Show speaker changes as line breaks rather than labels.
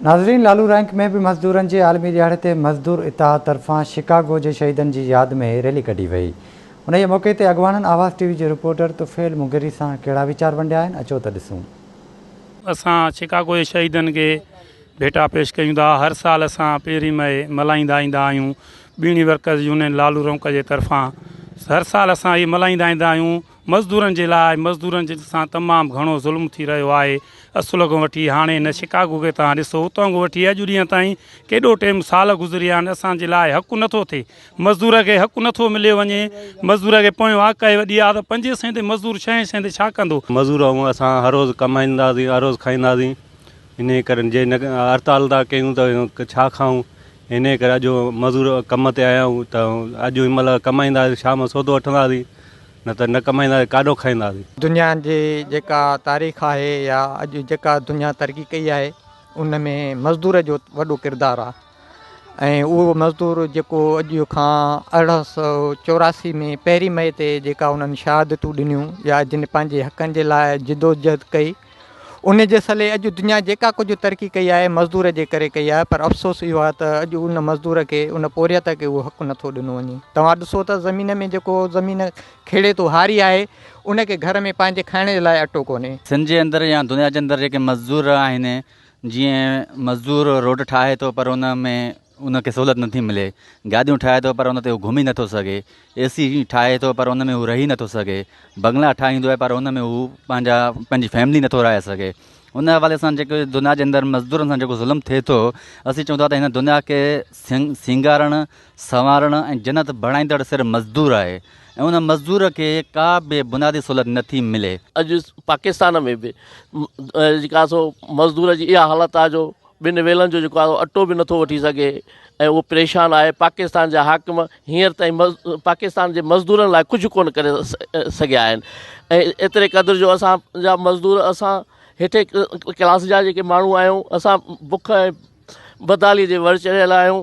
ناظرين لالو رينڪ ۾ به مزدورن جي عالمي ڏهاڙي تي مزدور اتحاد طرفان شڪاگو جي شهيدن جي ياد ۾ ريلي ڪڍي وئي. انهيء موقعي تي اڳواڻن آواز ٽي وي جي رپورٽر طفيل مغيري سان ڪهڙا ويچار ونڊيا آهن اچو ته ڏسون.
اسان شڪاگو جي شهيدن کي ڀيٽا پيش ڪيون ٿا. هر سال اسان پهرين مئي ملهائيندا ايندا آهيون. ٻيڻي ورڪرز يونين لالو رونڪ جي طرفان هر سال اسان هي ملهائيندا ايندا آهيون. مزدورن جي لاء مزدورن جي سان تمام گهڻو ظلم ٿي رهيو آهي اصل کان وٺي هاڻي هن شڪاگو کي توهان ڏسو اتان کان وٺي اڄ ڏينهن تائين ڪيڏو ٽيم سال گذري ويا آهن اسان جي لاء حق نٿو ٿئي مزدور کي حق نٿو مليو وڃي مزدور کي پويون آڪهه وڏي آهي ته پنجين سئين تي مزدور ڇهين سئين تي ڇا ڪندو.
مزور آهيون اسان هر روز ڪمائينداسين هر روز کائينداسين انهي ڪري جي نه هڙتال ٿا ڪيون ته ڇا کائون انهي ڪري اڄ مزور ڪم تي آيا آهيون ته اڄ هن مهل ڪمائينداسين شام جو سودو وٺنداسين نه ته نه ڪمائينداسين ڪاڏو کائينداسين.
دنيا جي جيڪا تاريخ آهي يا اڄ جيڪا دنيا ترقي ڪئي آهي ان ۾ مزدور جو وڏو ڪردار آهي ۽ اهو مزدور جيڪو اڄ کان 1884 ۾ پهرين مئي تي جيڪا انهن شهادتون ڏنيون يا جن پنهنجي حقن جي لاء جدوجهد ڪئي ان جي صلي اڄ دنيا جيڪا ڪجهه ترقي ڪئي آهي مزدور جي ڪري ڪئي آهي پر افسوس اهو آهي ته اڄ ان مزدور کي ان پورهيت کي اهو حق نٿو ڏنو وڃي توهان ڏسو ته زمين ۾ جيڪو زمين کيڙي ٿو هاري آهي ان کي گهر ۾ پنهنجي کائڻ جي لاء اٽو ڪونهي.
سنڌ جي اندر يا دنيا جي اندر جيڪي مزدور آهن جيئن مزدور روڊ ٺاهي ٿو پر ان ۾ ان کي سهولت نٿي ملي، گاڏيون ٺاهي ٿو پر ان تي هو گهمي نٿو سگهي، اي سي ٺاهي ٿو پر ان ۾ هو رهي نٿو سگهي، بنگلا ٺاهيندو آهي پر ان ۾ هو پنهنجا پنهنجي فيملي نٿو رهائي سگهي. ان حوالي سان جيڪو دنيا جي اندر مزدورن سان جيڪو ظلم ٿئي ٿو اسين چئون ٿا ته هن دنيا کي سينگارڻ، سنوارڻ ۽ جنت بڻائيندڙ صرف مزدور آهي ۽ ان مزدور کي ڪا به بنيادي سهولت نٿي ملي.
اڄ پاڪستان ۾ به جيڪا سو مزدور جي اها حالت آهي جو ٻن ويلن جو جيڪو آهي اٽو به نٿو وٺي سگهي ۽ اهو پريشان آهي پاڪستان جا حاڪم هينئر تائين پاڪستان جي مزدورن لاء ڪجهه ڪونه ڪري سگهيا آهن ۽ ايتري قدر جو اسان جا مزدور اسان هيٺين ڪلاس جا جيڪي ماڻهو آهيون اسان بک ۽ بدحالي جي ور چڙهيل آهيون.